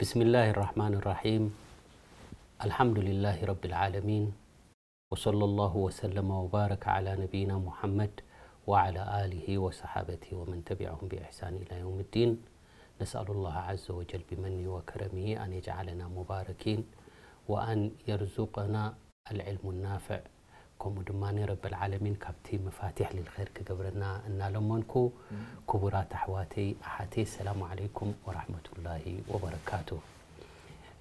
بسم الله الرحمن الرحيم. الحمد لله رب العالمين. وصلى الله وسلم وبارك على نبينا محمد وعلى آله وصحابته ومن تبعهم بإحسان إلى يوم الدين. نسأل الله عز وجل بمنه وكرمه أن يجعلنا مباركين وأن يرزقنا العلم النافع. ከምኡ ድማ ረበል ዓለሚን ካብቲ መፋቲሕ ልልኸይር ክገብረና እናለመንኩ፣ ክቡራት ኣሕዋተይ ኣሓተይ፣ ሰላሙ ዓለይኩም ወራሕመቱላሂ ወበረካቱ።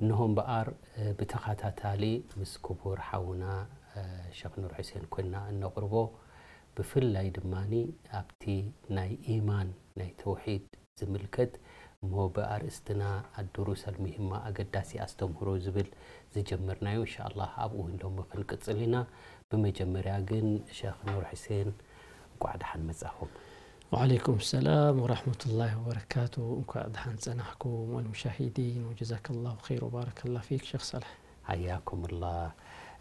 እንሆ እምበኣር፣ እ፣ ብተኸታታሊ ምስ ክቡር ሓውና፣ እ፣ ሸኽ ኑር ሑሴን ኮይና እነቕርቦ፣ ብፍላይ ድማ ኣብቲ ናይ ኢማን፣ ናይ ተውሒድ ዝምልከት እሞ ብኣርእስትና ኣዱሩስ ኣልሙሂማ፣ ኣገዳሲ ኣስተምህሮ ዝብል ዝጀመርናዮ፣ እንሻኣላህ ኣብኡ እውን ሎሚ ክንቅጽል ኢና። ብመጀመርያ ግን ሸኽ ኑር ሑሴን እንኳዕ ደሓን መጻኹም። وعليكم السلام ورحمة الله وبركاته. እንኳዕ ደሓን ጸናሕኩም፣ والمشاهدين، وجزاك الله خير وبارك الله فيك شيخ صالح. حياكم الله.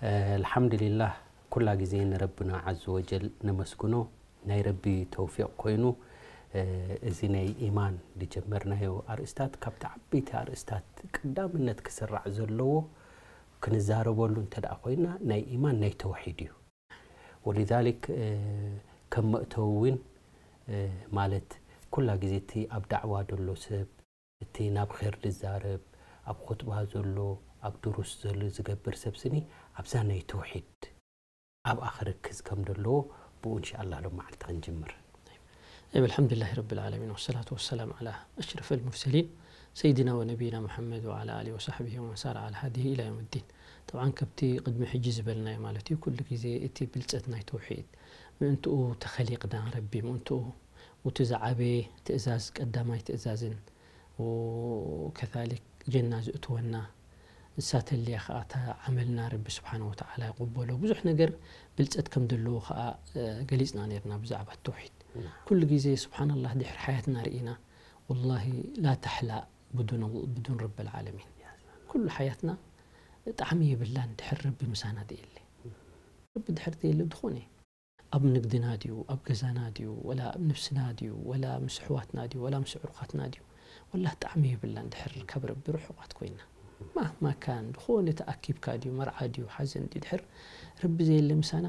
እ፣ ኣልሓምዱሊላህ፣ ኩላ ግዜ ንረብና ዓዘ ወጀል ነመስግኖ። ናይ ረቢ ተውፊቕ ኮይኑ፣ እ፣ እዚ ናይ ኢማን ዝጀመርናዮ ኣርእስታት ካብቲ ዓበይቲ ኣርእስታት ቀዳምነት ክስራዕ ዘለዎ፣ ክንዛረበሉ እንተ ደኣ ኮይና፣ ናይ ኢማን ናይ ተውሒድ እዩ። ወሊዛሊክ፣ እ፣ ከም መእተዊ እውን፣ እ፣ ማለት ኩላ ግዜ እቲ ኣብ ዳዕዋ ዘሎ ሰብ፣ እቲ ናብ ኼር ዝዛረብ፣ ኣብ ኹጥባ ዘሎ፣ ኣብ ድሩስ ዘሎ ዝገብር ሰብ ስኒ ኣብዛ ናይ ተውሒድ ኣብኣ ክርክዝ ከም ዘለዎ ብኡ እንሻኣላህ ሎም መዓልቲ ክንጅምር። طيب، الحمد لله رب العالمين، والصلاة والسلام على أشرف المرسلين سيدنا ونبينا محمد وعلى آله وصحبه ومن سار على هديه إلى يوم الدين. طبعا ከብቲ ቅድሚ ሕጂ ዝበልናዮ ማለት እዩ፣ ኩሉ ግዜ እቲ ብልጸት ናይ ተውሒድ ምእንትኡ ተኸሊቕና ረቢ ምእንትኡ፣ እቲ ዝዓበየ ትእዛዝ ቀዳማይ ትእዛዝን ወከዛሊክ ጀና ዝእትወና፣ ንሳ ተልያ ኸኣ እታ ዓመልና ረቢ ስብሓነ ወተዓላ ይቕበሎ። ብዙሕ ነገር ብልጸት ከም ዘለዎ ኸኣ፣ እ፣ ገሊጽና ነርና ብዛዕባ ተውሒድ። ናም። ኩሉ ግዜ ስብሓንላህ ድሕሪ ሓያትና ርኢና፣ ወላሂ ላ ተሕላ ብዱን፣ ብዱን ረበል ዓለሚን። ኩሉ ሓያትና ጣዕሚ የብላን ድሕሪ ረቢ ምሳና ደየለ። ረቢ ድሕሪ ደየለ ዝኾነ ኣብ ንግድና ድዩ፣ ኣብ ገዛና ድዩ፣ ወላ ኣብ ነብስና ድዩ፣ ወላ ምስ ኣሕዋትና ድዩ፣ ወላ ምስ ኣዕሩኻትና ድዩ፣ ወላ ጣዕሚ የብላን ድሕር ካብ ረቢ ርሑቓት ኮይና። ማህማ ካን፣ ዝኾነ ተኣኪብካ ድዩ፣ መርዓ ድዩ፣ ሓዘን ድዩ፣ ድሕር ረቢ ዘየለ ምሳና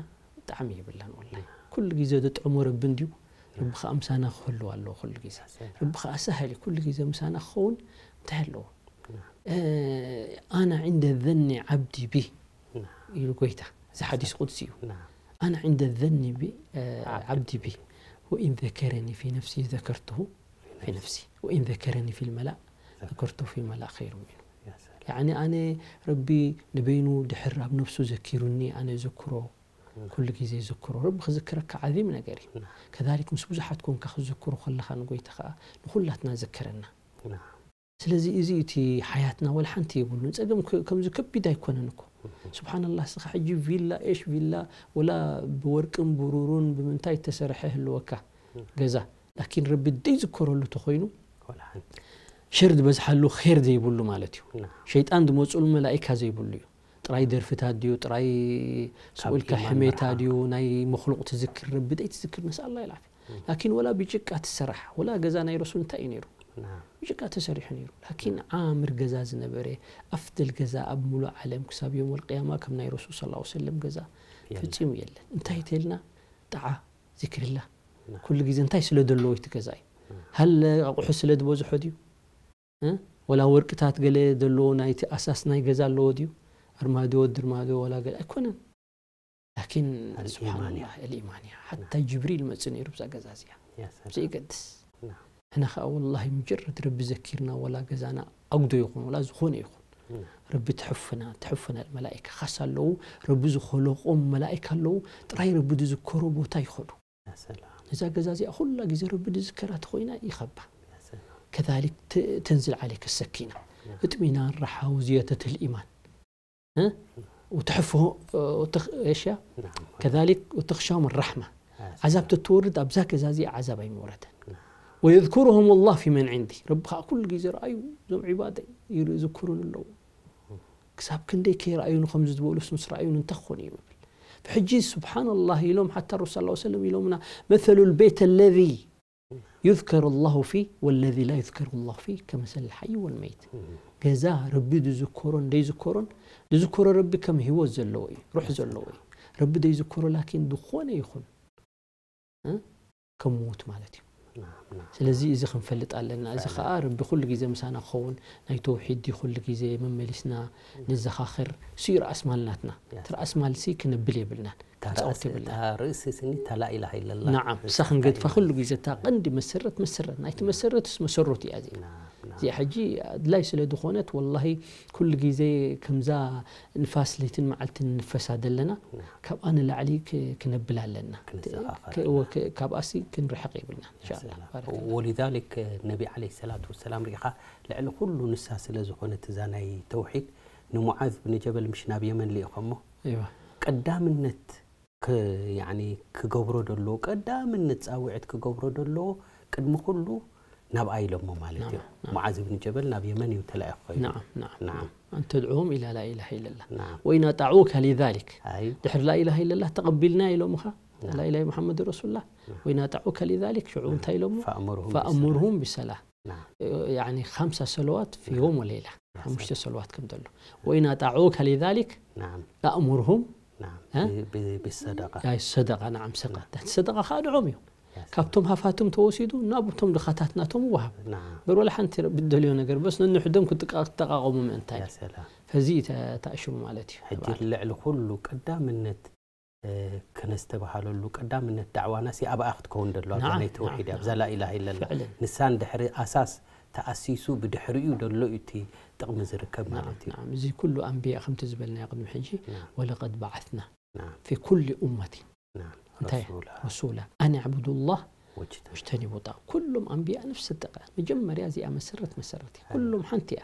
ጣዕሚ የብላን ወላሂ። ኩሉ ግዜ ዘጥዕሞ ረቢ እንድዩ፣ ረቢ ኸኣ ምሳና ክህሉ ኣለዎ ኩሉ ግዜ። ረቢ ኸኣ ሳህል እዩ፣ ኩሉ ግዜ ምሳና ክኸውን እንታይ ኣለዎ? እ፣ ኣና ዒንደ ዘኒ ዓብዲ ቢ ኢሉ ጎይታ። እዚ ሓዲስ ቁድሲ እዩ። ናም። ኣና ዒንደ ዘኒ ቢ፣ እ፣ ዓብዲ ዓብዲ ቢ። ቢ። ወኢን ዘከረኒ ፊ ነፍሲ ዘከርቱሁ ፊ ነፍሲ። ወኢን ዘከረኒ ፊል መላእ ዘከርቱሁ ፊል መላእ ኸይሩ ሚኑ። ያ ሰላም። ያዕኒ ኣነ ረቢ ንበይኑ ድሕር ኣብ ነፍሱ ዘኪሩኒ ኣነ ዝክሮ፣ ኩሉ ግዜ ዝክሮ። ረቢ ክዝክረካ ዓዚም ነገር እዩ። ናም። ከዛሊክ ምስ ብዙሓት ኮንካ ክዝክሮ ከለኻ ንጎይታ ኸኣ ንኹላትና ዘከረና። ናም። ስለዚ እዚ እቲ ሓያትና ወላ ሓንቲ የብሉን። ጸገም ከ-፣ ከምዚ ከቢድ ኣይኮነን እኮ። ስብሓንላህ፣ እስኻ ሕጂ ቪላ፣ ኤሽ ቪላ፣ ወላ ብወርቅን ብሩሩን ብምንታይ እተሰርሐ ህልወካ ገዛ። ላኪን ረቢ ደይዝከረሉ ተኾይኑ፣ ወላ ሓንቲ። ሸር ዝበዝሓሉ ኼር ዘይብሉ ማለት እዩ። ናም። ሸይጣን ዝመጽሉ መላኢካ ዘይብሉ እዩ። ጥራይ ደርፍታት ድዩ፣ ጥራይ ስቕ ካብ ኢልካ ኢማን ሕሜታ ምርሓቕ። ድዩ፣ ናይ መኽሉቕ ትዝክር፣ ረቢ ደይትዝክር፣ ነስኣል ኣላህ ይልዓፊ። ላኪን ወላ ብጭቃ ትሰራሕ፣ ወላ ገዛ ናይ ረሱል እንታይ እዩ ነይሩ? ናም። ብጭቃ ተሰሪሑ ነይሩ። ላኪን ዓምር ገዛ ዝነበረ፣ ኣፍደል ገዛ ኣብ ሙሉእ ዓለም ክሳብ የውመል ቅያማ ከም ናይ ረሱል ሰለላሁ ዐለይሂ ወሰለም ገዛ የለን። ፈጺሙ የለን። እንታይ ተልና? ጣዓ፣ ዚክርላ። ናም። ኩሉ ግዜ እንታይ ስለ ዘለዎ እቲ ገዛ እዩ? ናም። ሃለ ኣቑሑ ስለ ዝበዝሖ ድዩ? እ? ወላ ወርቅታት ገለ ዘለዎ ናይቲ ኣሳስ ናይ ገዛ ኣለዎ ድዩ? ኣርማድዮ፣ ድርማድዮ፣ ወላ ገለ ኣይኮነን። ላኪን ኣልኢማን እያ። ስብሓንላህ፣ ኣልኢማን እያ። ሓታ ጅብሪል መጽእ ነይሩ ብዛ ገዛ እዚኣ። ያ ሰላም። ዘይገድስ። ናም። ንሕና ኸኣ ወላሂ ሙጀረድ ረቢ ዘኪርና፣ ወላ ገዛና ኣጉዶ ይኹን፣ ወላ ዝኾነ ይኹን፣ ናም። ረቢ ትሕፍና፣ ትሕፍና መላኢካ ኻስ ኣለዉ፣ ረቢ ዝኸለቖም መላኢካ ኣለዉ፣ ጥራይ ረቢ ዝዝከሮ ቦታ ይኸዱ። ያ ሰላም። ነዛ ገዛ እዚኣ ኩላ ግዜ ረቢ ዝዝከራ ተኾይና ይኸባ። ያ ሰላም። ከዛሊክ ተ-፣ ተንዝል ዓለይከ ሰኪና። ናም። እጥሚናን ራሓ ወዝያደተል ኢማን። እ? ወተሕፍሆ-፣ ወተኽ-፣ እሺ፣ ናም። ከዛሊክ ወተኽሻሁም ራሕማ። ያ ሰላም። ዓዛብ ተትወርድ ኣብዛ ገዛ እዚኣ ዓዛብ ኣይምወረደን። ናም። ወየዝኩሩሁም ላህ ፊ መን ዒንዲ። ረቢ ኸዓ ኩሉ ግዜ ረኣዩ፣ እዞም ዒባደይ ይር-፣ ይዝክሩኒ ኣለዉ። ክሳብ ክንደይ ከይረኣዩኒ ከምዚ ዝበሉስ ምስ ረኣዩኒ እንታይ ክኾኑ እዮም ይብል። ብሕጂ ስብሓንላህ ኢሎም ሓታ ረሱል ሰለላሁ ዐለይሂ ወሰለም ኢሎምና፣ መሰሉ ልቤት ኣለዚ يذكر الله فيه والذي لا يذكر الله فيه كمثل الحي والميت. ገዛ ረቢ ዝዝከሮን ዘይዝከሮን፣ ዝዝከሮ ረቢ ከም ህይወት ዘለዎ እዩ፣ ሩሕ ዘለዎ እዩ። ረቢ ዘይዝከሮ ላኪን ዝኾነ ይኹን እ? ከም ምዉት ማለት እዩ። ስለዚ እዚ ክንፈልጥ ኣለና። እዚ ከዓ ረቢ ኩሉ ግዜ ምሳና ክኸውን፣ ናይ ተውሒድ ድዩ ኩሉ ግዜ መመሊስና ንዘኻኽር። እሱ እዩ ርኣስ ማል ናትና። እቲ ርኣስ ማል ሲ ክነብል የብልናን፣ ክንጻወት የብልናን። ርእሲ ስኒ እታ ላኢላሃ ኢለላ ናዓም፣ እሳ ክንገድፋ ኩሉ ግዜ እታ ቀንዲ መሰረት፣ መሰረት ናይቲ መሰረት ስ መሰረቱ እያ እዚኣ። እዚኣ ሕጂ ኣድላይ ስለ ዝኾነት ወላሂ ኩሉ ግዜ ከምዛ ንፋስ ለይትን መዓልትን ንፈሳ ዘለና ካብኣ ንላዕሊ ክ- ክነብል ኣለና። ክንዘኻኸር ክ- ወ- ክ- ካብኣሲ ክንርሕቕ የብልና። ኢንሻኣላህ። ባረከላህ። ወሊዛሊክ ነቢ ዓለይሂ ሰላቱ ወሰላም ርኢኻ ልዕሊ ኩሉ ንሳ ስለ ዝኾነት እዛ ናይ ተውሒድ ንሙዓዝ ብን ጀበል ምሽ ናብ የመን ልኢኾሞ እይዋ። ቀዳምነት ክ- ያኒ ክገብሮ ደለዎ ቀዳምነት ፃውዒት ክገብሮ ደለዎ ቅድሚ ኩሉ ናብኣ ኢሎሞ ማለት እዩ ናም፣ ናም። ሙዓዝ ብን ጀበል ናብ የመን እዩ ተላኢኹ ኮይኑ ናም ናም ናም أن تدعوهم إلى لا إله إلا الله ናም وإن أطاعوك لذلك ኣይ ድሕሪ لا إله إلا الله ተቐቢልና ኢሎምኻ لا إله محمد رسول الله وإن أطاعوك لذلك ሽዑ እንታይ ኢሎሞ فأمرهم فأمرهم بالصلاة ናም يعني خمس صلوات في يوم وليلة ሓሙሽተ ሰለዋት ከም ዘሎ وإن أطاعوك لذلك ናም فأمرهم ናም እ? ብ- ብ- ብሰደቃ ኣይ ሰደቃ ናዓም ሰደቃ ሰደቃ ከዓ ድዖም እዩ ካብቶም ሃፋትም ተወሲዱ ናብቶም ድኻታት ናቶም ይወሃብ ናም በር ወላ ሓንቲ ረቢ ደልዮ ነገር በስ ነንሕዶም ክጥቃ- ክጠቃቀሙ ምእንታይ ያ ሰላም ፈዚ ተኣሽሙ ማለት እዩ ሕጂ ልዕሊ ኩሉ ቀዳምነት እ፣ ክነስተባሃለሉ ቀዳምነት ዳዕዋና ሲ ኣብኣ ክትከውን ደሎ ኣብዛ ናዓም፣ ናይ ተውሒድ ናዓም፣ ኣብዛ ላኢላሃ ኢለላ ፍዕልን። ንሳን ድሕሪ ኣሳስ ተኣሲሱ ብድሕሪኡ ደሎ እዩ እቲ ጥቕሚ ዝርከብ ማለት እዩ ናዓም እዚ ኩሉ ኣንብያ ከምቲ ዝበልናዮ ቅድሚ ሕጂ ናም ولقد بعثنا ናም في كل أمة ናም እንታይ ረሱላ رسولا أن اعبدوا الله ወጅተ واجتنبوا الطاغوت ኩሎም ኣንብያ ነፍሲ ጠቃ መጀመርያ እዚኣ መሰረት መሰረት እዩ ኩሎም ሓንቲ እያ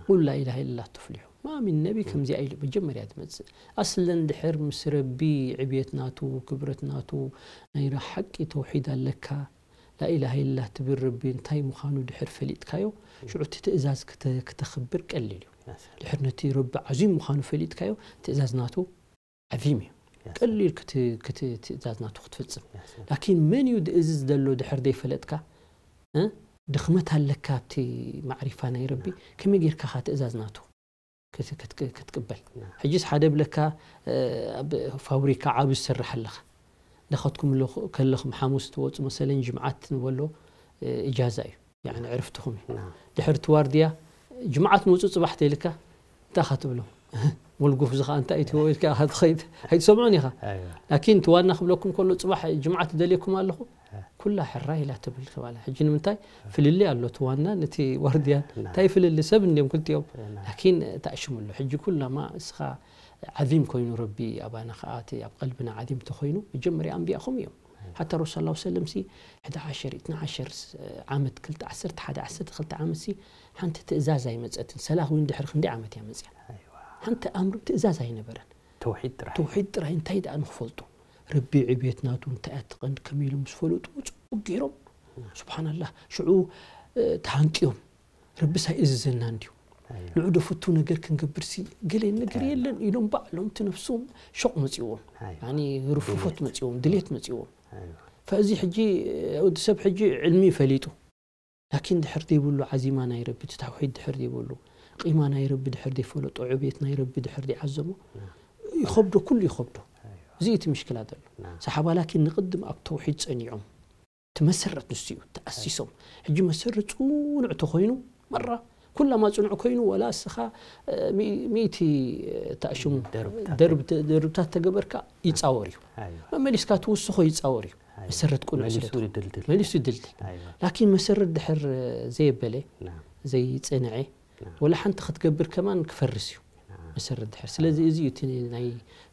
قل لا إله إلا الله تفلحوا ما من نبي ከምዚኣ ኢሉ መጀመርያ ትመጽእ ኣስለን ድሕር ምስ ረቢ ዕብየት ናቱ ክብረት ናቱ ናይ ሓቂ ተውሒድ ኣለካ لا إله إلا الله ትብል ረቢ እንታይ ምዃኑ ድሕር ፈሊጥካዮ ሽዑ እቲ ትእዛዝ ክተ- ክተኽብር ቀሊል እዩ ድሕር ነቲ ረቢ ዓዚም ምዃኑ ፈሊጥካዮ ትእዛዝ ናቱ ዓዚም እዩ ቀሊል ክት- ክት- ትእዛዝ ናቱ ክትፍጽም ላኪን መን እዩ ዝእዝዝ ዘሎ ድሕር ዘይፈለጥካ እ? ድኽመት ኣለካ ኣብቲ ማዕሪፋ ናይ ረቢ ከመይ ጌርካ ኻ ትእዛዝ ናቱ ክት- ክት- ክትቅበል ሕጂስ ሓደ ብለካ እ፣ ኣብ ፋብሪካ ዓብ ዝሰርሕ ኣለኻ እንዳኸትኩም ኣለኹ- ከለኹም ሓሙስ ትወፁ መሰለኝ ጅምዓት ንበሎ እ፣ እጃዛ እዩ يعني ዕርፍትኹም እዩ ድሕር እቲ ዋርድያ ጅምዓት መፁ ፅባሕ ተይልካ እንታይ ኻ ትብሎ ሙልጉፍ ዝኻ እንታይ እዩ ትህቦ ኢልካ ኢኻ ትኸይድ ኣይትሰምዖን ኢኻ ኣይዋ ላኪን እቲ ዋና ክብለኩም ከሎ ፅባሕ ጅምዓት ደልየኩም ኣለኹ ኩላ ሕራ ኢላ ትብል ተባለ ሕጂ ንምንታይ ፍልልይ ኣሎ እቲ ዋና ነቲ ዋርድያን እንታይ ፍልልይ ሰብ እንዲዮም ክልቲኦም ላኪን ተኣሽሙ ኣሎ ሕጂ ኩላማ እስኻ ዓዚም ኮይኑ ረቢ ኣባና ከዓ እቲ ኣብ ቀልብና ዓዚም ተኮይኑ መጀመርያ ኣንቢያኹም እዮም ሓታ ረሱል ላ ሰለም ሲ ሕደ ዓሸር ኢትና ዓሸር ዓመት ክልተ ዓሰርተ ሓደ ዓሰርተ ክልተ ዓመት ሲ ሓንቲ ትእዛዝ ኣይመፀትን ሰላህ እውን ድሕሪ ክንደይ ዓመት እያ መፅያ ሓንቲ ኣምር ትእዛዝ ኣይነበረን ተውሒድ ጥራሕ ተውሒድ ጥራይ እንታይ ደኣ ንክፈልጡ ረቢ ዕብየት ናቱ እንታይ ኣትቐንዲ ከመይ ኢሎም ምስ ፈለጡ ፅቡቅ ገይሮም ስብሓንላህ ሽዑ ተሃንቅዮም ረቢ ሳይእዝዘና እንድዩ ንዑ ዶ ፍቱ ነገር ክንገብር ሲ ገለ ነገር የለን ኢሎም ባዕሎም እቲ ነፍሶም ሾቅ መፅዎም ርፍፎት መፅዎም ድሌት መፅዎም ፈእዚ ሕጂ ወዲ ሰብ ሕጂ ዕልሚ ፈሊጡ ላኪን ድሕር ዘይብሉ ዓዚማ ናይ ረቢ እቲ ታውሒድ ድሕር ዘይብሉ ቂማ ናይ ረቢ ድሕር ዘይፈለጦ ዕብየት ናይ ረቢ ድሕር ዘይዓዘሞ ይኸብዶ ኩሉ ይኸብዶ እዚ እቲ ምሽክላ ዘሎ ሰሓባ ላኪን ንቅድም ኣብ ተውሒድ ፀኒዖም እቲ መሰረት ንሱ እዩ ተኣሲሶም ሕጂ መሰረት ፅኑዕ ተኮይኑ መራ ኩላማ ፅኑዕ ኮይኑ ወላ እስኻ ሚእቲ ተኣሽሙ ደርብታት ተገበርካ ይፃወር እዩ መመሊስካ ትውስኾ ይፃወር እዩ መሰረት ቁኑዕ ስለ መሊሱ ይድልድል ላኪን መሰረት ድሕር ዘየበለ ዘይፅንዐ ወላ ሓንቲ ክትገብር ከማን ክፈርስ እዩ መሰረት ድሕር ስለዚ እዚ እዩ እቲ ናይ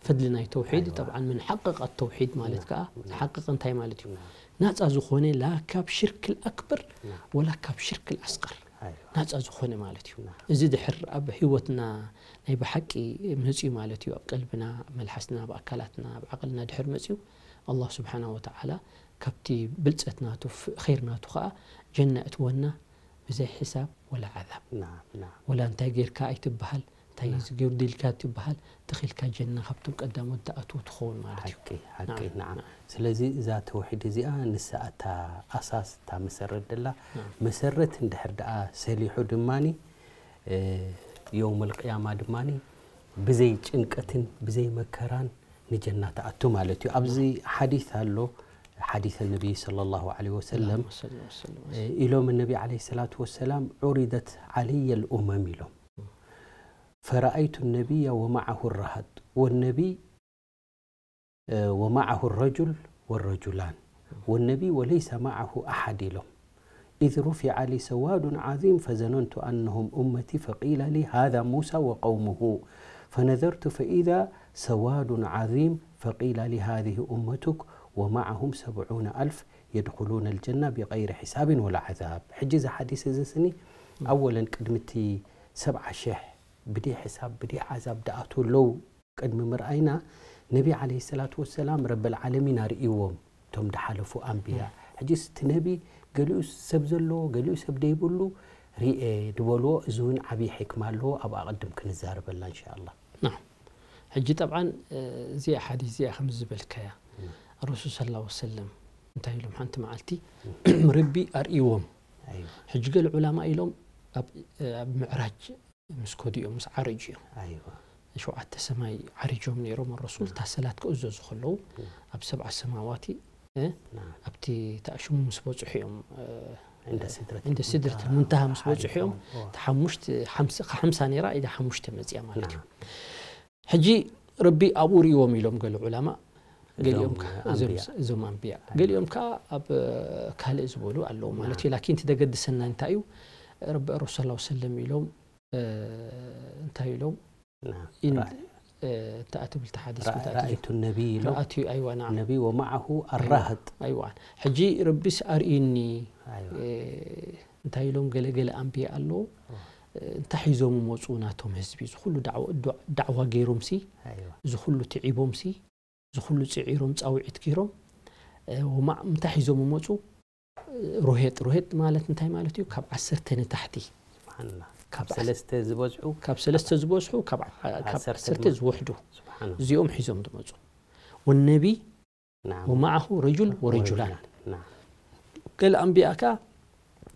ፈድሊ ናይ ተውሒድ ጠብዓን ምን ሓቅቕ ኣተውሒድ ማለት ከዓ ሓቅቕ እንታይ ማለት እዩ ናፃ ዝኾነ ላ ካብ ሽርክ ኣክበር ወላ ካብ ሽርክ ኣስቀር ናፃ ዝኾነ ማለት እዩ እዚ ድሕር ኣብ ህይወትና ናይ ብሓቂ መፅዩ ማለት እዩ ኣብ ቀልብና ኣብ መልሓስና ኣብ ኣካላትና ኣብ ዓቅልና ድሕር መፅዩ ኣላህ ስብሓና ወተዓላ ካብቲ ብልፀት ናቱ ኸይር ናቱ ከዓ ጀና እትወና ብዘይ ሕሳብ ወላ ዓዛብ ወላ እንታይ ጌርካ ኣይትበሃል እንታይ እዩ ዝገይሩ ድልካ ትበሃል፣ ተኺልካ ጀና ካብቶም ቀዳሞት ዝኣትዉ ትኸውን ማለት እዩ። ሓቂ ሓቂ። ናዓ። ስለዚ እዛ ተውሒድ እዚኣ ንሳ እታ ኣሳስ፣ እታ መሰረት ደላ። መሰረት እንድሕር ደኣ ሰሊሑ ድማኒ፣ የውመል ቅያማ ድማኒ ብዘይ ጭንቀትን ብዘይ መከራን ንጀና ትኣቱ ማለት እዩ። ኣብዚ ሓዲስ ኣሎ፣ ሓዲስ ነቢ ሰለላሁ ዐለይሂ ወሰለም። ኢሎም ነቢ ዐለይሂ ሰላቱ ወሰላም፣ ዑሪደት ዐለየ ልኡመም ኢሎም፣ ፈረኣይቱ ነቢያ ወመዓሁ ረሃጥ ወነቢ ወመዓሁ ረጁል ወረጁላን ወነቢ ወለይሰ መዓሁ ኣሓድ ኢሎም። إذ رفع لي سواد عظيم فظننت أنهم أمتي فقيل لي هذا موسى وقومه فنظرت فإذا سواد عظيم فقيل لي هذه أمتك ومعهم سبعون ألف يدخلون الجنة بغير حساب ولا عذاب። ሕጂ እዚ ሓዲስ እዚ ስኒ ኣወለን ቅድሚ እቲ ሰብዓ ሽሕ ብደይ ሕሳብ ብደይ ዓዛብ ደኣትዉ ኣለዉ ቅድሚ ምርኣይና፣ ነቢ ዓለይሂ ሰላቱ ወሰላም ረበል ዓለሚን ኣርእይዎም እቶም ድሓለፉ ኣንብያ። ሕጂስ እቲ ነቢ ገሊኡ ሰብ ዘለዎ ገሊኡ ሰብ ደይብሉ ርኤ ድበልዎ፣ እዚ እውን ዓብዪ ሕክማ ኣለዎ። ኣብኣ ቅድም ክንዛረበላ እንሻኣላ። ናም። ሕጂ ጠብዓን እዚኣ ሓዲስ እዚኣ ከም ዝበልካያ ረሱል ሰለላሁ ወሰለም እንታይ ኢሎም ሓንቲ መዓልቲ ረቢ ኣርእይዎም። ሕጂ ገለ ዑላማ ኢሎም ኣብ ምዕራጅ ምስ ከዱ እዮም፣ ምስ ዓረጁ እዮም። ሸውዓተ ሰማይ ዓሪጆም ነይሮም። ረሱል እታ ሰላት ክእዘዙ ከለዉ ኣብ ሰብዓ ሰማዋቲ ኣብቲ ተኣሽሙ ምስ በፅሑ እዮም፣ እንደ ስድረት ሙንተሃ ምስ በፅሑ እዮም። ሓሙሽተ ነይራ ኢዳ ሓሙሽተ መፅያ ማለት እዩ። ሕጂ ረቢ ኣብኡ ርእዎም ኢሎም ገለ ዑላማ፣ ገሊኦም እዞም ኣንብያ፣ ገሊኦም ከዓ ኣብ ካልእ ዝበሉ ኣለዉ ማለት እዩ። ላኪን እቲ ደገድሰና እንታይ እዩ? ረቢ ረሱል ሰለላሁ ሰለም ኢሎም እንታይ ኢሎም? እንታይ ትብል ተሓዲስ ረኣይቱ ነቢ ኢሎም። ረኣቱ ኣይዋ። ነቢ ወማዓሁ ኣራህጥ። ኣይዋ። ሕጂ ረቢስ ኣርእዩኒ እንታይ ኢሎም? ገለገለ ኣንብያ ኣለዉ። እንታይ ሒዞም መፁ ናቶም ህዝቢ? እዚ ኩሉ ዳዕዋ ገይሮምሲ፣ እዚ ኩሉ ትዒቦምሲ፣ እዚ ኩሉ ፅዒሮም ፃውዒት ገይሮም፣ ወማዕ እንታይ ሒዞም መፁ? ሮሄጥ። ሮሄጥ ማለት እንታይ ማለት እዩ? ካብ ዓሰርተ ንታሕቲ። ካብ ሰለስተ ዝበዝሑ ካብ ሰለስተ ዝበዝሑ፣ ካብ ዓሰርተ ዝወሕዱ እዚኦም ሒዞም ዝመፁ። ወነቢ ወማዓሁ ረጁል ወረጁላን። ገለ ኣንቢያ ከኣ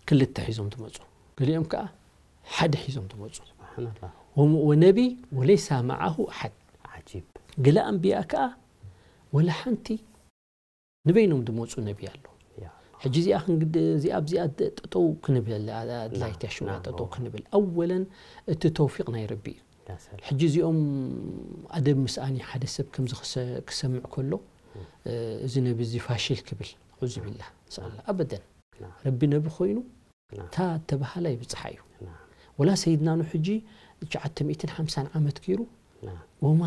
ክልተ ሒዞም ዝመፁ፣ ገሊኦም ከኣ ሓደ ሒዞም ዝመፁ። ወነቢ ወለይሳ መዓሁ ኣሓድ። ገለ ኣንቢያ ከኣ ወላ ሓንቲ ንበይኖም ዝመፁ ነቢ ኣሎ። ሕጂ እዚኣ ክንግዲ እዚኣ ኣብዚኣ ጠጠው ክንብል ኣድላይት ያሽዋ ጠጠው ክንብል። ኣወለን እቲ ተውፊቅ ናይ ረቢ እዩ። ሕጂ እዚኦም ኣደብ ምስኣን ሓደ ሰብ ከምዚ ክሰምዕ ከሎ እዚ ነቢ እዚ ፋሽል ክብል፣ ዑዙ ቢላህ፣ ንስኣላ ኣበደን። ረቢ ነቢ ኮይኑ እታ ተባሃላ ይብፅሓ እዩ። ወላ ሰይድና ኑሕ ሕጂ ትሽዓተ ሚእትን ሓምሳን ዓመት ገይሩ ወማ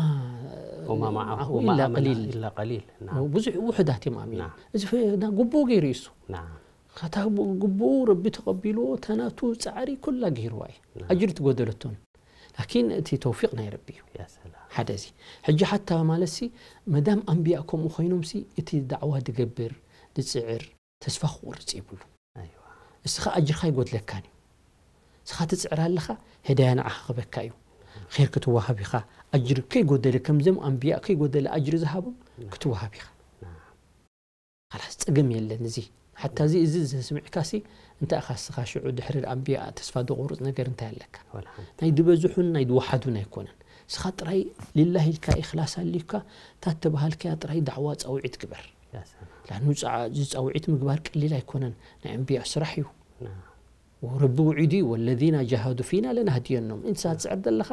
ወማ መዓሁ መዓሁ ወማ ኢላ ኣመና ቀሊል። ኢላ ቀሊል። ናም። ብዙሕ ውሑዳት እዮም ኣሚኖም። ናም። እዚ ፈ- ና ግቡኡ ገይሩ እዩ እሱ። ናም። ከታ ግቡኡ ረቢ ተቐቢልዎ እታ ናቱ ፃዕሪ ኩላ ገይርዋ እዩ። ኣጅሪ ትጎደለቶን። ላኪን እቲ ተውፊቅ ናይ ረቢ እዩ። ያ ሰላም። ሓደ እዚ። ሕጂ ሓታ ማለት ሲ መዳም ኣንቢያ ከምኡ ኮይኖም ሲ እቲ ዳዕዋ ድገብር ድፅዕር ተስፋ ክቆርፅ ይብሉ። ኣይዋ። እስኻ ኣጅርካ ኣይጎድለካን እዩ። እስኻ ትፅዕር ኣለኻ፣ ህዳያ ንዓኻ ክበካ እዩ። ኼር ክትወሃብ ኢኻ። ኣጅሪ ከይጎደለ ከምዞም ኣንቢያ ከይጎደለ ኣጅሪ ዝሃቦም ክትወሃብ ኢኻ። ናም። ካላስ ፀገም የለን። እዚ ሓታ እዚ እዚ ዘስምዕካ ሲ እንታይ ኢኻ እስኻ ሽዑ ድሕሪ ኣንቢያ ተስፋ ዘቑርፅ ነገር እንታይ ኣለካ? ወላ ሓንቲ። ናይ ዝበዝሑን ናይ ዝወሓዱን ኣይኮነን። እስኻ ጥራይ ሊላሂ ኢልካ ኢኽላስ ኣልዩካ እታ ተባሃልካያ ጥራይ ዳዕዋ ፃውዒት ግበር። ያ ሰላም። ላኑ ፃ- እዚ ፃውዒት ምግባር ቀሊል ኣይኮነን። ናይ ኣንቢያ ስራሕ እዩ። ናም። ረቢ ውዒዱ እዩ፣ ወለዚና ጃሃዱ ፊና ለናህድየኖም። እንስሳ ትፅዕር ዘለኻ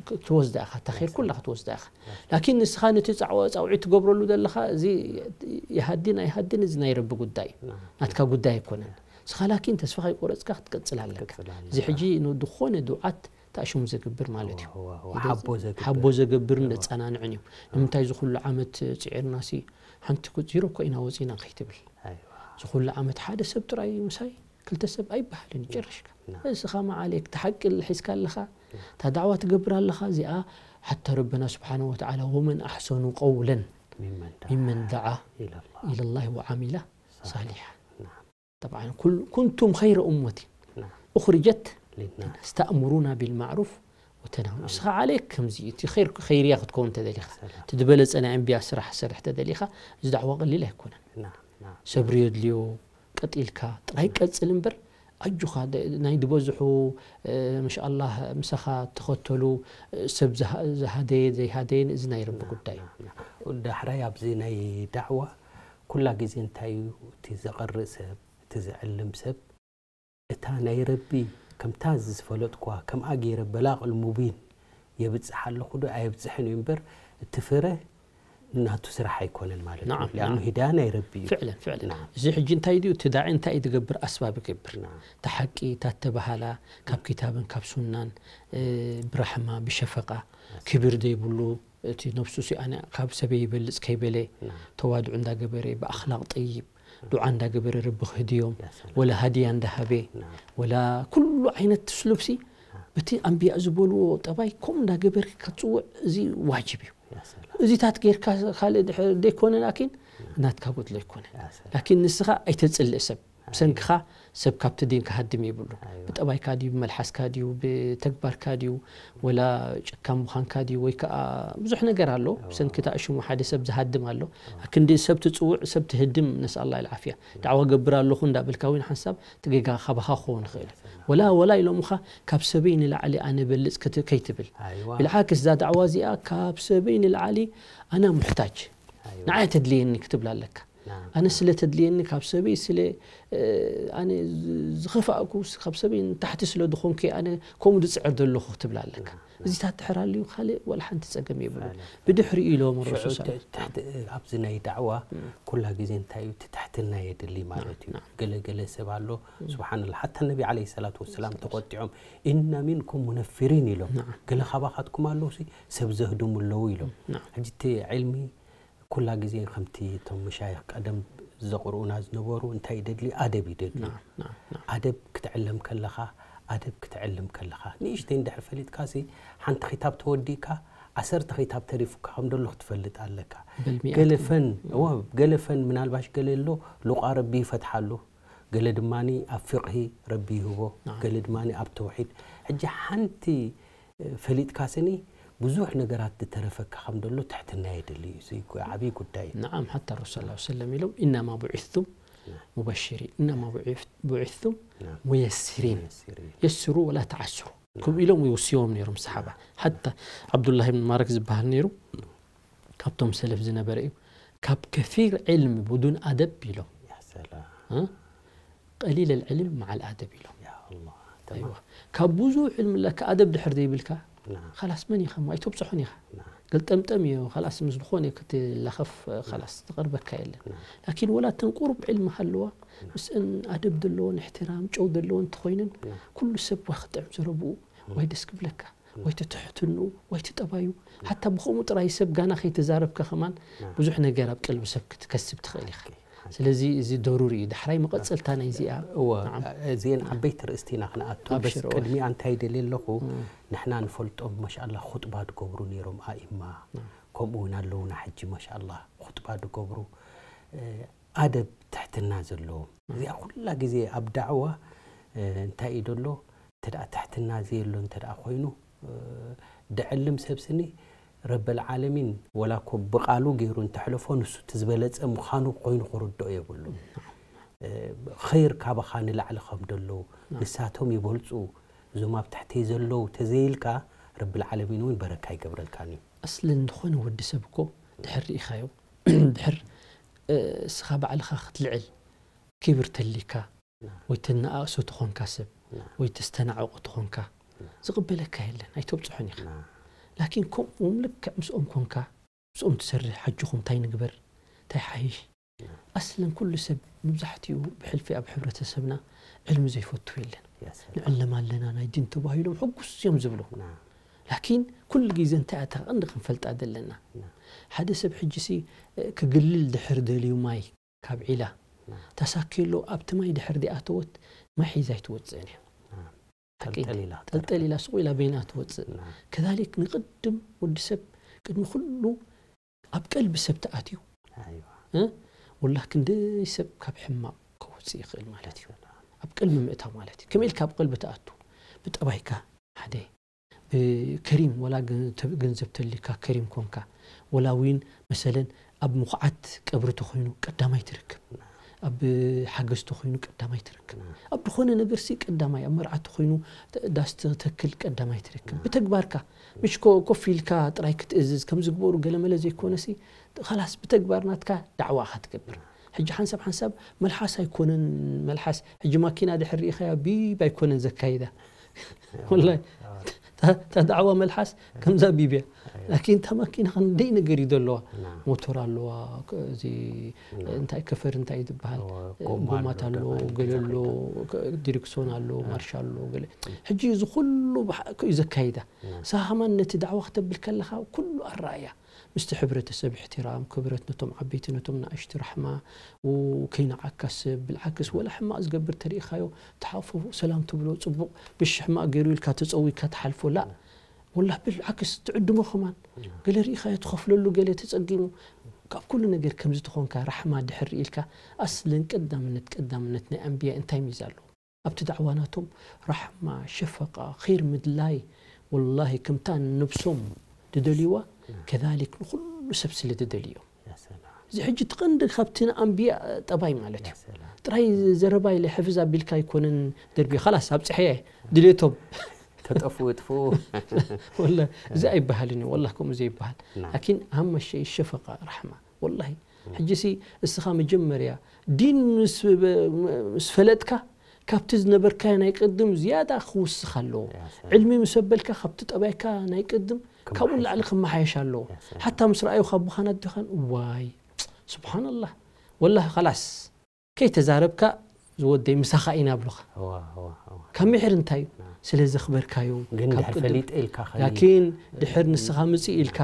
ክትወስዳ ኢኻ፣ እታ ኸይር ኩላ ክትወስዳ ኢኻ። ላኪን ንስኻ ነቲ ፃዕዋ- ፃውዒት ትገብረሉ ዘለኻ እዚ ይሃድን ኣይሃድን እዚ ናይ ረቢ ጉዳይ እዩ። ናም። ናትካ ጉዳይ ኣይኮነን። ንስኻ ላኪን ተስፋ ከይቆረፅካ ክትቀፅል ኣለካ። ክትቀፅል ኣለካ። እዚ ሕጂ ንዝኾነ ዱዓት ተኣሽሙ ዘግብር ማለት እዩ። ወ- ወ- ሓቦ ዘግብር። ሓቦ ዘገብርን ዘፀናንዕን እዩ። ንምንታይ እዚ ኩሉ ዓመት ፅዒርና ሲ ሓንቲ ኩ- ዚሮ እኮ ኢና ወፂና ከይትብል። ኣይዋ። እዚ ኩሉ ዓመት ሓደ ሰብ ጥራይ ምሳይ ክልተ ሰብ ኣይበሃልን ጨርሽካ። ና። እስኻ መዓሌክ ተሓቂ ሒዝካ ኣለኻ፣ እታ ዳዕዋ ትገብር ኣለኻ። እዚኣ ሓታ ረበና ስብሓነ ወተዓላ ወመን ኣሕሰኑ ቀውለን ሚመን ደዓ ሚመን ደዓ ኢለላህ። ኢለላህ ወዓሚላ ሳሊሓ። ናም። ጠብዓን ኩል- ኩንቱም ኸይረ ኡመቲ ናም። ኡኽርጀት ሊናስ። ተእምሩና ቢልማዕሩፍ ወተናም እስኻ ዓለይክ ከምዚ እቲ ኸይር ኸይርያ ክትከውን ተደሊኻ እቲ ዝበለጸ ናይ ኣንብያ ስራሕ ሰርሕ ተደሊኻ እዚ ዳዕዋ ቀሊል ኣይኮነን። ሰብሪ የድልዮ። ቀጢልካ ጥራይ ቀጽል እምበር ኣጁኻ ናይ ዝበዝሑ ምሻኣላህ ምሳኻ ተኸተሉ ሰብ ዝሃደየ ዘይሃደየን እዚ ናይ ረቢ ጉዳይ። ዳሕራይ ኣብዚ ናይ ዳዕዋ ኩላ ግዜ እንታይ እዩ እቲ ዘቐርእ ሰብ እቲ ዝዕልም ሰብ እታ ናይ ረቢ ከምታ ዝፈለጥኳ ከምኣ ገይረ በላቕ ልሙቢን የብጽሕ ኣለኹ ዶ ኣየብጽሕን እዩ እምበር እቲ ፍረ ናቱ ስራሕ ኣይኮነን ማለት እዩ። ሊኣኑ ሂዳያ ናይ ረቢ እዩ። ፍዕለን ፍዕለን። እዚ ሕጂ እንታይ ድዩ እቲ ዳዒ እንታይ እዩ ዝገብር ኣስባብ ይገብር። እታ ሓቂ እታ ተባሃላ ካብ ኪታብን ካብ ሱናን ብራሕማ ብሸፈቃ ክብር ዘይብሉ እቲ ነብሱ ሲ ኣነ ካብ ሰበይ ይበልጽ ከይበለ ተዋድዑ እንዳገበረ ብኣኽላቕ ጠይብ ዱዓ እንዳገበረ ረቢ ክህድዮም ወላ ሃድያ እንዳሃበ ወላ ኩሉ ዓይነት ስሉብሲ በቲ ኣንብያ ዝበልዎ ጠባይ ከምኡ እንዳገበርካ ክትፅውዕ እዚ ዋጅብ እዩ። እዚታት ጌርካ ካልእ ድሕር ዘይኮነ ላኪን ናትካ ጎድሎ ኣይኮነን። ላኪን ንስኻ ኣይተፅልእ ሰብ ብሰንክኻ ሰብ ካብቲ ዲን ክሃድም የብሉ። ብጠባይካ ድዩ ብመልሓስካ ድዩ ብተግባርካ ድዩ ወላ ጨካን ምዃንካ ድዩ ወይ ከዓ ብዙሕ ነገር ኣሎ። ብሰንኪ እታ ሽሙ ሓደ ሰብ ዝሃድም ኣሎ። ኣክንዲ ሰብ ትፅውዕ ሰብ ትህድም ነስኣላ ኢልዓፍያ ዳዕዋ ገብር ኣለኹ እንዳበልካ እውን ሓንሳብ እቲ ጌጋ ካባኻ ክኸውን ይኽእል እዩ። ወላ ወላ ኢሎምኻ ካብ ሰበይ ንላዕሊ ኣነ በልጽ ከይትብል። ብልዓክስ እዛ ዳዕዋ እዚኣ ካብ ሰበይ ንላዕሊ ኣና ሙሕታጅ ንዓይ ተድልየኒ ክትብል ኣለካ። ኣነ ስለ ተድልየኒ ካብ ሰበይ ስለ ኣነ ዝኸፋእኩ ካብ ሰበይ ንታሕቲ ስለ ዝኾንኩ ኣነ ከምኡ ዝፅዕር ዘለኹ ክትብል ኣለካ። እዚታት ድሕር ኣልዩ ካልእ ዋላ ሓንቲ ፀገም የብሉ። ብድሕሪኡ ኢሎም ረሱል ኣብዚ ናይ ዳዕዋ ኩላ ግዜ እንታይ እዩ ትትሕትና የድሊ ማለት እዩ። ገለ ገለ ሰብ ኣሎ ስብሓንላ ሓታ ነቢ ዓለ ሰላት ወሰላም ተቆጢዖም ኢና ሚንኩም ሙነፍሪን ኢሎም ገለ ካባኻትኩም ኣለዉ ሰብ ዘህድሙ ኣለዉ ኢሎም። ሕጂ እቲ ዕልሚ ኩላ ግዜ ከምቲ እቶም መሻይኽ ቀደም ዘቕርኡና ዝነበሩ እንታይ ይደድልዩ ኣደብ ይደድልዩ። ኣደብ ክትዕለም ከለኻ ኣደብ ክትዕልም ከለኻ ንእሽተይ እንድሕር ፈሊጥካሲ ሓንቲ ኺታብ ተወዲእካ ዓሰርተ ኺታብ ተሪፉካ ከም ደሎ ክትፈልጥ ኣለካ። ገለፈን ገለፈን ምናልባሽ ገለ ኣሎ ሉቓ ረቢ ይፈትሓሉ ገለ ድማ ኣብ ፍቕሂ ረቢ ይህቦ ገለ ድማ ኣብ ተውሒድ። ሕጂ ሓንቲ ፈሊጥካ ስኒ ብዙሕ ነገራት ዝተረፈካ ከም ደሎ ትሕትና የድሊ እዩ። እዚ ዓብዪ ጉዳይ እዩ። ነዓም ሓታ ረሱል ሰለላሁ ዐለይሂ ወሰለም ኢሎም ኢናማ ቡዒስቱም ሙበሽሪን ኢናማ ቡዒስቱም ሙየሲሪን የስሩ ወላ ተዓስሩ ክም ኢሎም ይውስዮም ነይሮም ሰሓባ። ሓታ ዓብዱላህ ብን ማረክ ዝበሃል ነይሩ ካብቶም ሰለፍ ዝነበረ እዩ። ካብ ከሲር ዕልም ብዱን ኣደብ ኢሎም ቀሊል ልዕልም መዓል ኣደብ ኢሎም። ካብ ብዙሕ ዕልሚ ለካ ኣደብ ድሕር ዘይብልካ ላስ መን ኢኻ ኣይተብፅሖን ኢኻ። ገልጠምጠም እዩ ላስ ምስ ዝኾነ ክትላኸፍ ላስ ዝቐርበካ የለን። ላኪን ወላ ተን ቁሩብ ዕልሚ ሃለዋ ምስእን ኣደብ ዘለዎን እሕትራም ጨው ዘለዎን እንተኾይነን ኩሉ ሰብ ዋ ክጥዕም ዘረብኡ ወይ ደስ ክብለካ ወይ ትትሕትንኡ ወይ ትጠባዩ ሓታ ብኸምኡ ጥራይ ሰብ ጋና ከይተዛረብካ ከማን ብዙሕ ነገር ኣብ ቀልቢ ሰብ ክትከስብ ትኽእል ኢኻ። ስለዚ እዚ ደሩር እዩ ዳሕራይ መቐፀልታ ናይ እዚኣ። እወ እዚአን ዓበይቲ ርእስቲ ኢና ክንኣቱ። በስ ቅድሚኣ እንታይ ደልየ ኣለኹ ንሕና ንፈልጦም ማሻኣላ ኹጥባ ድገብሩ ነይሮም ኣኢማ ከምኡ እውን ኣለውና ሕጂ ማሻኣላ ኹጥባ ድገብሩ ኣደብ ትሕትና ዘለዎም እዚኣ ኩላ ግዜ ኣብ ዳዕዋ እንታይ እዩ ደሎ እንተ ደኣ ትሕትና ዘየሎ እንተ ደኣ ኮይኑ ድዕልም ሰብ ስኒ ረበል ዓለሚን ወላ እኮ ብቃሉ ገይሩ እንተሕለፎ ንሱ እቲ ዝበለፀ ምዃኑ ኮይኑ ክርድኦ የብሉ። ኸይር ካባኻ ንላዕሊ ከም ደለዉ ንሳቶም ይበልፁ እዞም ኣብ ትሕተይ ዘለዉ ተዘይልካ ረብል ዓለሚን እውን በረካ ይገብረልካን እዩ። ኣስለን ዝኾነ ወዲ ሰብ እኮ ድሕር ርኢኻዮ ድሕር እስኻ ባዕልኻ ክትልዕል ክብር ተሊካ ወይ ተነኣእሶ ተኾንካ ሰብ ወይ ተስተናዕቆ ተኾንካ ዝቕበለካ የለን ኣይተብፅሖን ኢኻ። ላኪን ከምኡም ልክዕ ምስኦም ኮንካ ምስኦም ትሰርሕ ሓጅኹም እንታይ ንግበር እንታይ ሓይሽ ኣስለን ኩሉ ሰብ መብዛሕትኡ ብሕልፊ ኣብ ሕብረተሰብና ዕልሚ ዘይፈቱ የለን። ንዕለም ኣለና ናይ ዲን ተባሂሎም ሕጉስ እዮም ዝብሉ። ላኪን ኩሉ ግዜ እንታይ ኣታ ቀንዲ ክንፈልጣ ዘለና ሓደ ሰብ ሕጂ ሲ ክግልል ድሕር ደልዩ ማይ ካብ ዒላ ተሳኪሎ ኣብቲ ማይ ድሕር ዲኣተወት ማይ ሒዛ ኣይትወፅእን እያ። ጠልጠል ኢላ ስቑ ኢላ በይና ትወፅእ። ከዛሊክ ንቕድም ወዲ ሰብ ቅድሚ ኩሉ ኣብ ቀልቢ ሰብ ተኣትዩ ወላ ክንደይ ሰብ ካብ ሕማቕ ከውፅእ ይኽእል ማለት እዩ። ኣብ ቀልቢ ምእታው ማለት እዩ። ከመይ ኢልካ ኣብ ቀልቢ ተኣቱ ብጠባይካ ሓደ ብከሪም ወላ ገንዘብ ተልካ ከሪም ኮንካ ወላ ዊን መሰለን ኣብ ምኹዓት ቀብሪ ተኾይኑ ቀዳማይ ትረክብ ኣብ ሓገዝ ተኾይኑ ቀዳማይ ትረክብ ኣብ ዝኾነ ነገር ሲ ቀዳማይ ኣብ መርዓ ተኾይኑ ዳስ ተክል ቀዳማይ ትረክብ ብተግባርካ ምሽ ኮፍ ኢልካ ጥራይ ክትእዝዝ ከም ዝግበሩ ገለመለ ዘይኮነ ሲ ላስ ብተግባር ናትካ ዳዕዋ ኢኻ ትገብር ሕጂ ሓንሳብ ሓንሳብ መልሓስ ኣይኮነን መልሓስ ሕጂ ማኪና ድሕር ርኢኻያ ቢብ ኣይኮነን ዘካይዳ ወላሂ እታ ዳዕዋ መልሓስ ከምዛ ቢብያ ላኪን እታ ማኪና ክንደይ ነገር እዩ ዘለዋ ሞቶር ኣለዋ እዚ እንታይ ከፈር እንታይ ዝበሃል ጎማት ኣሎ ገለ ኣሎ ዲሪክሶን ኣሎ ማርሻ ኣሎ ገለ ሕጂ እዚ ኩሉ ብሓቂ እዩ ዘካይዳ ሳሃማን ነቲ ዳዕዋ ክተብል ከለኻ ኩሉ ኣረኣያ ምስቲ ሕብረተሰብ እሕትራም ክብረት ነቶም ዓበይቲ ነቶም ንኣሽቲ ራሕማ ከይነዓካ ሰብ ብልዓክስ ወላ ሕማቕ ዝገብር ተሪኢኻዮ ተሓፉ ሰላም ትብሎ ጽቡቕ ምሽ ሕማቕ ገይሩ ኢልካ ተጸዊካ ትሓልፎ ላ ወላ ብልዓክስ ትዕድሞ ከማን ገለ ርኢኻዮ ትኸፍለሉ ገለ ተጸጊሙ ካብ ኩሉ ነገር ከምዚ ትኾንካ ራሕማ ድሕር ኢልካ ኣስለን ቀዳምነት ቀዳምነት ናይ ኣንብያ እንታይ ሚዛ ኣለዎ ኣብቲ ዳዕዋ ናቶም ራሕማ ሸፈቃ ር ምድላይ ወላሂ ከምታ ነብሶም ድደልይዋ ከዛሊክ ንኩሉ ሰብ ስለ ድደልዮም እዚ ሕጂ ትቐንዲ ካብቲ ንኣንብያ ጠባይ ማለት እዩ ጥራይ ዘረባ ኢለ ሕፍዝ ኣቢልካ ኣይኮነን ደርቢ ላስ ኣብፅሐየ ድሌቶም ተጠፍኡ ጥፍኡ ወላ እዚ ኣይበሃልን እዩ ወላ ከምኡ ዘይበሃል ላኪን ሃመሸ ሸፈቃ ራሕማ ወላሂ ሕጂ ሲ እስኻ መጀመርያ ዲን ምስ ፈለጥካ ካብቲ ዝነበርካዮ ናይ ቅድም ዝያዳ ክውስኽ ኣለዎ ዕልሚ ምስ ኣበልካ ካብቲ ጠባይካ ናይ ቅድም ካብኡ ላዕሊ ክመሓየሽ ኣለዎ ሓታ ምስ ረኣዩ ካብ ብኻን ኣዲኻን ዋይ ስብሓንላህ ወላሂ ኸላስ ከይተዛረብካ ዝወደይ ምሳኻ ኢና ብሉኻ ካብ ምሕር እንታይ እዩ ስለ ዘኽበርካዮም ግን ካብ ድሕር ቅድም ፈሊጠ ኢልካ ከ ላኪን ድሕር ንስኻ ምጽእ ኢልካ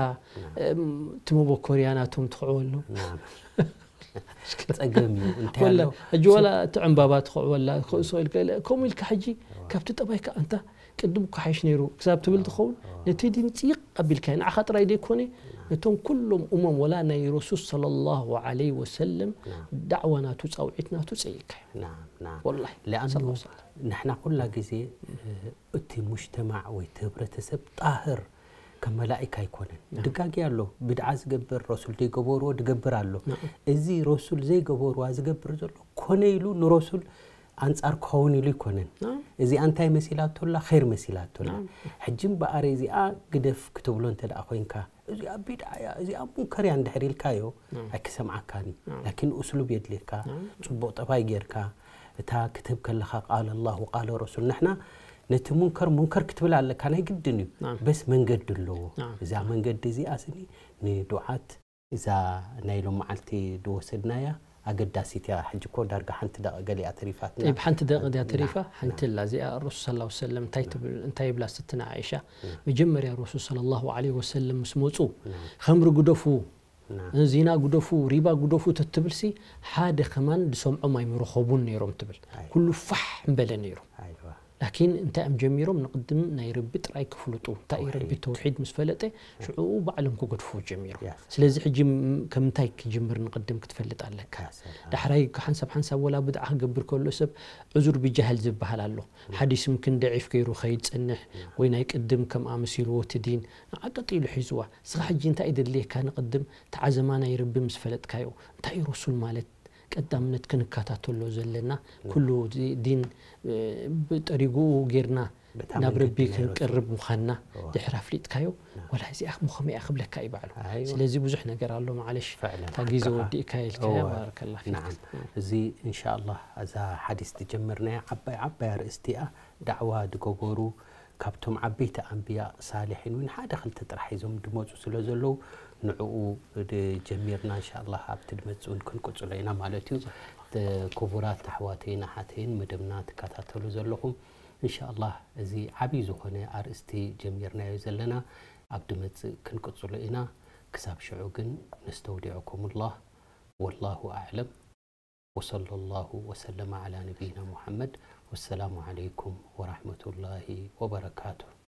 እም፣ እቲ መበኮርያ ናቶም ትኽዕወሉ ናም። ጸገም እዩ እንታይ ወላ ኣሎ ሕጂ ወላ እቲ ዕምባባ ትኽዕወላ ክእሶ ኢልካ ኢለ ከምኡ ኢልካ ሕጂ ካብቲ ጠባይካ ኣንታ ቅድም እኮ ሓይሽ ነይሩ ክሳብ ትብል ትኸውን ነቲ ዲን ጽይቕ ኣቢልካ ንዓኻ ጥራይ ዘይኮነ ነቶም ኩሎም እሞም ወላ ናይ ረሱል ሰለላሁ ዐለይሂ ወሰለም ዳዕዋ ናቱ ጻውዒት ናቱ ጸይቕካ እዩ ናም ናም ወላሂ ለኣኑ ሰለላሁ ዐለይሂ ወሰለም። ንሕና ኩላ ግዜ እቲ ሙጅተማዕ ወይ እቲ ህብረተሰብ ጣህር ከም መላኢካ ኣይኮነን። ድጋጊ ኣሎ፣ ብድዓ ዝገብር፣ ረሱል ዘይገበርዎ ድገብር ኣሎ። እዚ ረሱል ዘይገበርዋ ዝገብር ዘሎ ኮነ ኢሉ ንረሱል ኣንጻር ክኸውን ኢሉ ኣይኮነን። እዚኣ እንታይ መሲላቶ ኣላ? ኸይር መሲላቶ ኣላ። ሕጂ እምበኣር እዚኣ ግደፍ ክትብሎ እንተ ደኣ ኮይንካ፣ እዚኣ ቢድዓ እያ፣ እዚኣ ሙንከር እያ እንድሕር ኢልካዮ ኣይክሰምዓካን እዩ። ላኪን ኡስሉብ የድልየካ፣ ጽቡቕ ጠባይ ጌርካ፣ እታ ክትህብ ከለኻ ቃለ ኣላህ ወቃለ ረሱል ንሕና ነቲ ሙንከር ሙንከር ክትብል ኣለካ ናይ ግድን እዩ በስ መንገዲ ኣለዎ እዛ መንገዲ እዚኣ ስኒ ንዱዓት እዛ ናይ ሎም መዓልቲ ድወሰድናያ ኣገዳሲት እያ ሕጂ እኮ ዳርጋ ሓንቲ ደቂ ገሊኣ ተሪፋትና ብ ሓንቲ ደቂ ድያ ተሪፋ ሓንቲ ላ እዚኣ ረሱል ስ ሰለም እንታይ ይብላ ስትና ዓይሻ መጀመርያ ረሱል ለ ላሁ ለ ወሰለም ምስ መፁ ከምሪ ግደፉ ዚና ግደፉ ሪባ ግደፉ ተትብልሲ ሓደ ከማን ዝሰምዖም ኣይምረኸቡን ነይሮም ትብል ኩሉ ፋሕ እምበለ ነይሩ ላኪን እንታይ እዮም ጀሚሮም ንቅድም ናይ ረቢ ጥራይ ክፍልጡ እንታይ እዩ ረቢ ተውሒድ ምስ ፈለጠ ሽዑ ባዕሎም ክገድፉ ጀሚሮም ስለዚ ሕጂ ከምንታይ ክጅምር ንቅድም ክትፈልጥ ኣለካ ዳሕራይ ሓንሳብ ሓንሳብ ወላ ብድዓ ክገብር ከሎ ሰብ ዕዙር ብጃህል ዝበሃል ኣሎ ሓዲስ ምክን ደዒፍ ገይሩ ከይድ ፅንሕ ወይ ናይ ቅድም ከም ኣመሲልዎ እቲ ዲን ንዓ ቀጢሉ ሒዝዋ እስኻ ሕጂ እንታይ እዩ ደድልየካ ንቅድም ተዓዘማ ናይ ረቢ ምስ ፈለጥካዮ እንታይ እዩ ረሱል ማለት ቀዳምነት ክንከታተሎ ዘለና ኩሉ ዲን ብጠሪጉኡ ጌርና ናብ ረቢ ክንቀርብ ምዃንና ድሕር ኣፍሊጥካዮ ወላ እዚኣ ምኸመያ ክብለካ እዩ ባዕሉ ስለዚ ብዙሕ ነገር ኣሎ ማዓለሽ እታ ግዜ ወዲእካ ኢልካያ ባረከላ ፊክ እዚ እንሻ ኣላህ እዛ ሓዲስ ዝጀመርናያ ዓባይ ዓባይ ኣርእስቲ እያ ዳዕዋ ዝገበሩ ካብቶም ዓበይቲ ኣንብያ ሳልሒን እውን ሓደ ክልተ ጥራሕ ሒዞም ዝመፁ ስለ ዘለዉ ንዕኡ ጀሚርና እንሻ ኣላህ ኣብቲ ዝመፅእ እውን ክንቅፅሎ ኢና ማለት እዩ ክቡራት ኣሕዋተይን ኣሓተይን መደብና ትከታተሉ ዘለኹም እንሻ ኣላህ እዚ ዓብዪ ዝኾነ ኣርእስቲ ጀሚርናዮ ዘለና ኣብ ዝመፅእ ክንቅፅሎ ኢና ክሳብ ሽዑ ግን ነስተውዲዐኩም ላህ ወላሁ ኣዕለም وصلى الله وسلم على نبينا محمد والسلام عليكم ورحمة الله وبركاته